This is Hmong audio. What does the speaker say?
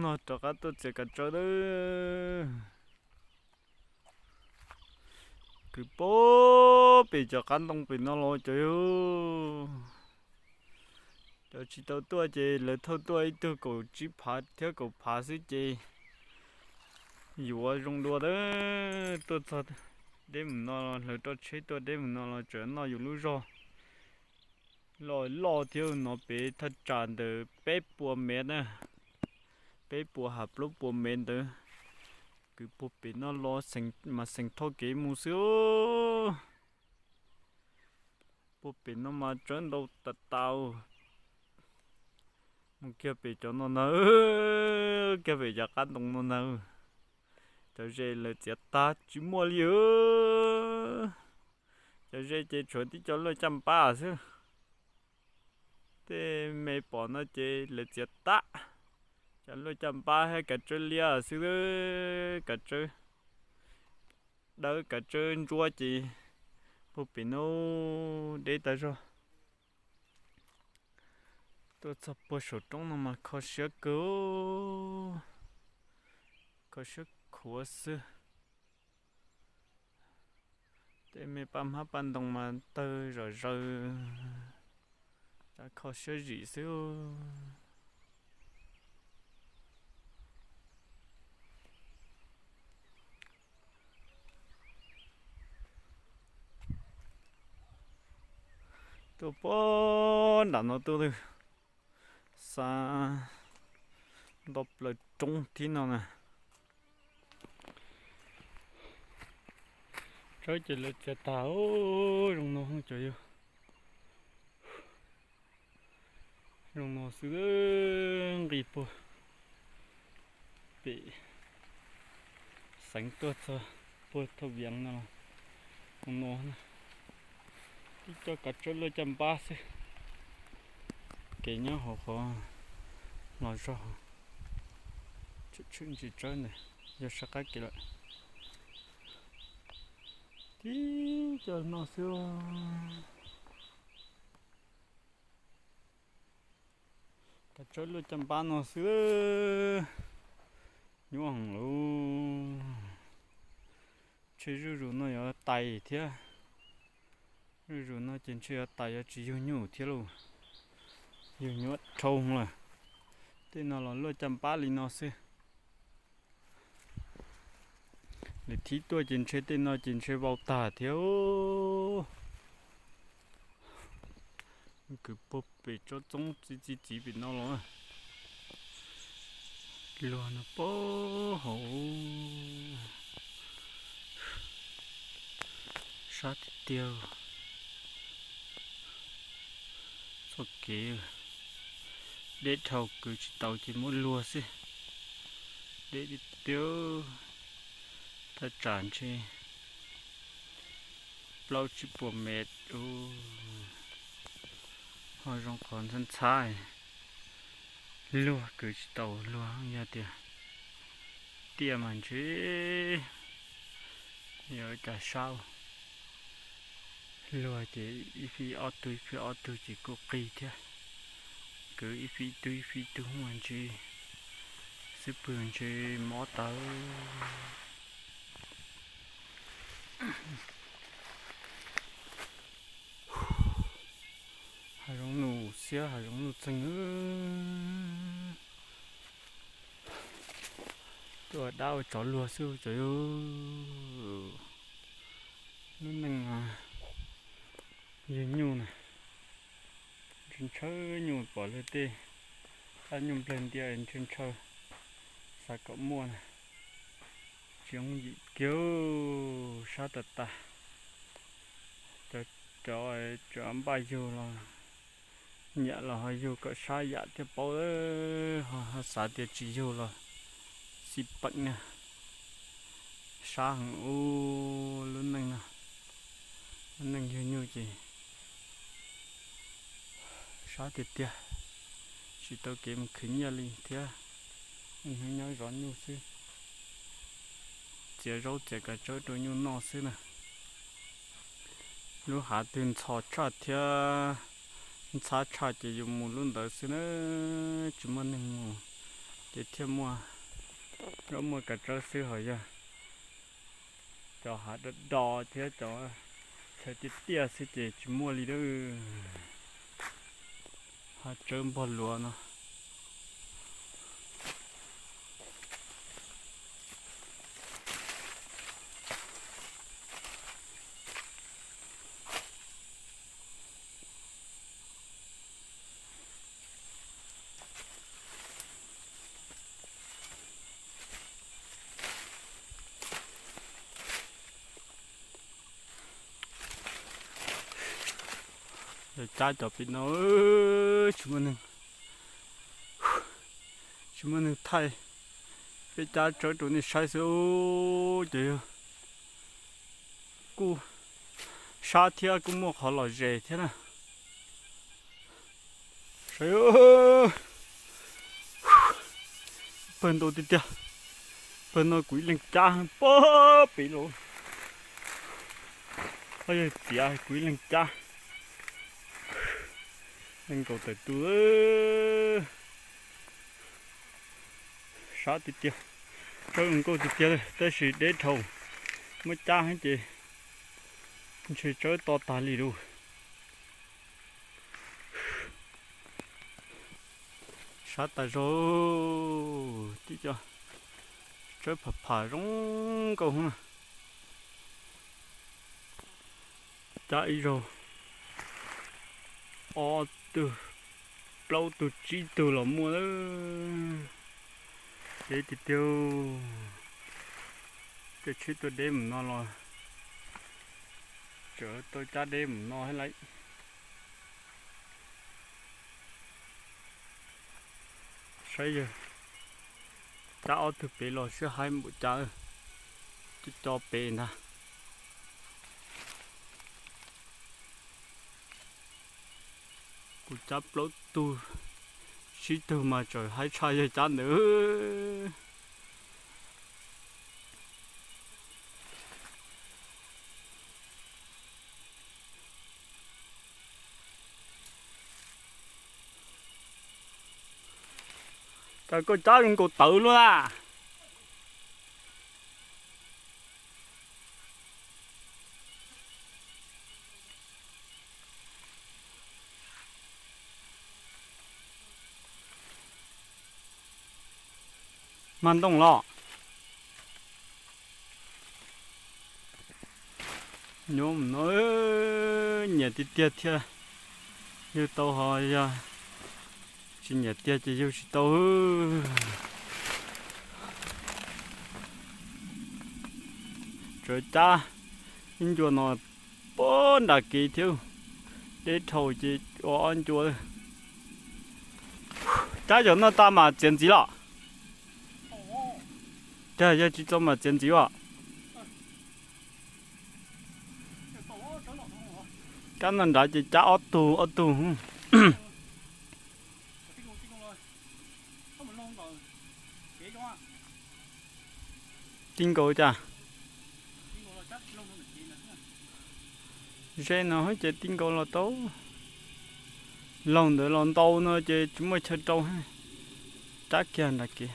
Rov qab tuaj txiav kav tsawb lawm. Kwv pem cov qab ntoo pem no los cov yug, cov tsis tau tuaj ces lawv thauj tuaj ib tug kaum tsib phav thiab kaum phav xwb ces yuav zoo dua lawm. Tuaj txog deb mus no, hlawv roj tsheb tuaj deb mus no los tseem noj yus lub zog. Loj loj thiab no, pem thaj tsam ntawm peb puas mev na, peb puas ha plaub puas mev ntawd. Kwv puag pem no los mas xeem thoj kev mus xwb. Puag pem no mas tsawb ntau tas tas. Mus kiag pem cov no na, kiag pem cov qab ntoo no na, cov ze lawv txiav tag tsis muaj li. Cov ze ces tshuav tib co luaj caj npab xwb. Tej me pom no ces lawv txiav tag. Cov luaj caj npab thiab kav tsawb liab xwb, kav tsawb dawb kav tsawb ntsuab ces puag pem no deb tas zog. Tuaj txog puag saum roob no mas kho siab kawg, kho siab khuav xwb. Tej me paj hmab paj ntoo mas tawg zom zaws, cas kho siab zim xwb. Tuaj puag nram no tuaj, xa nto plaws roob thib no na. Tsawb ces lawv txiav tag, zoo no cov yug. Zoo no xwb, nqis puag pem xeev tuaj txog puag thauj viav no, zoo no na. Tib co kav tsawb luaj caj npab xwb. Kev nyob hauv qhov los zog, tshwm ntsis tsawb ntawd yog sab qab kev lawm. Tib co no xwb. Kav tsawb luaj caj npab no xwb, nyuaj heev lauj. Ntshe zuj zus no yuav tais thiab. Zuj zus no ces ntshe yuav tais yuav tsis yug nyuj thiab lauj. Yug nyuaj dhau lawm. Tej no los luaj caj npab li no xwb. Lwm thib tuaj ces ntshe tej no ces ntshe vau tag thiab. Kwv puag pem tsob txoob txiv txiv txiv pem no los, luag no puag hauv. Sab tiag tiag. Txoj kev deb dhau, kwv tsis tau ces muab luag xwb. Deb tiag tiag, thaj tsam ntshe plaub tsib puas mev ub. Ho zoo qhov ntxhab ntxhab, luag kwv tsis tau luag, yog tias tiaj mas ntshe yuav cas sab. Luag ces ib fij ob tug ib fij ob tug ces kuj qig thiab. Kwv ib fij ib tug ib fij ib tug mas ntshe xub pwg ntshe mob tawv. Hav zoov nuj xiab hav zoov nuj txeeg. Tuaj dab ua tsov luag xwb cov yug. Lub neej yug nyuj na, ntshaw ntshaw nyuj pom luag tej dab nyuj nplawg ntia ntshaw ntshaw, xav kom muaj na. Tsis yooj yim kiag, sab tas tas. Cov, cov, cov npaj yug los nyiam los ho yug kom sab yam thiaj paub, ho xav tias tsis yug los xij peem na. Sab heev ub lub neej no, lub neej yug nyuj ces sab tiag tiag, tsis tau kev mus khwv nyiaj li thiab, hnub nyob zov nyuj xwb, txiav zaub txiav kav tsawb rau nyuj noj xwb na. Lub hav twg ntxhov tshaj thiab ntxhab tshaj ces yus mus lub ntawd xwb na, tsis muaj neeg mus Ces thiaj muaj zaub muaj kav tsawb xwb, ho yog cov hav do do thiab cov chaw tiaj tiaj xwb ces tsis muaj li lawm. Hav tsawb npog luav no. Yog cab cov pem no, tsis muaj neeg, tsis muaj neeg thaij, peb cab tsawb rau nej saib xwb. Ces yog kuj sab thiab kuj muaj qhov lom zem thiab na. Saib, pawg ntau tiag tiag. Pawg no kuv ib leeg cab pag pem los, yog txiav kuv ib leeg cab, nees nkaum tawm tus. Sab tiag tiag, tsawb zoo nkauj tiag tiag, tab sis deb dhau, muab cab heev ces ntshe tsawb to tag li lauj. Sab tas zog, tib co tsawb pham pham zoo nkauj na. Cab ib zaug ob tug, plaub tug, tsib tug los muaj. Deb tiag tiag, tej tsheb tuaj deb mus no los tseem tuaj cab deb mus no thiab lauj. Saib yawg, cab ob tug pem los sib haib npaum cas, co co pem ntag. Kuv cab plaub tug, tsib tug mas tseem haib tshaj yawg cab ntawd. Cas koj cab zoo nkaus tawv luaj na. Mag ntoo los. Nyob mus no, nyiam tiag tiag thiaj yug tau, ho yog tsis nyiam tiag ces yug tsis tau. Tsuas cab ib ncua no puag nram kev thiab, deb dhau ces ua ob ncua. Cab yog noj tas mas txiav ntxiv los? Tiag, yog tsis txaus mas txiav ntxiv as. Cab no nrad ces cab ob tug ob tug. Tib nkaus cas? Ze no ces tib nkaus los tau. Laug ntawd los ntau no ces tsis muaj chaw rau, cab kiag nram kev.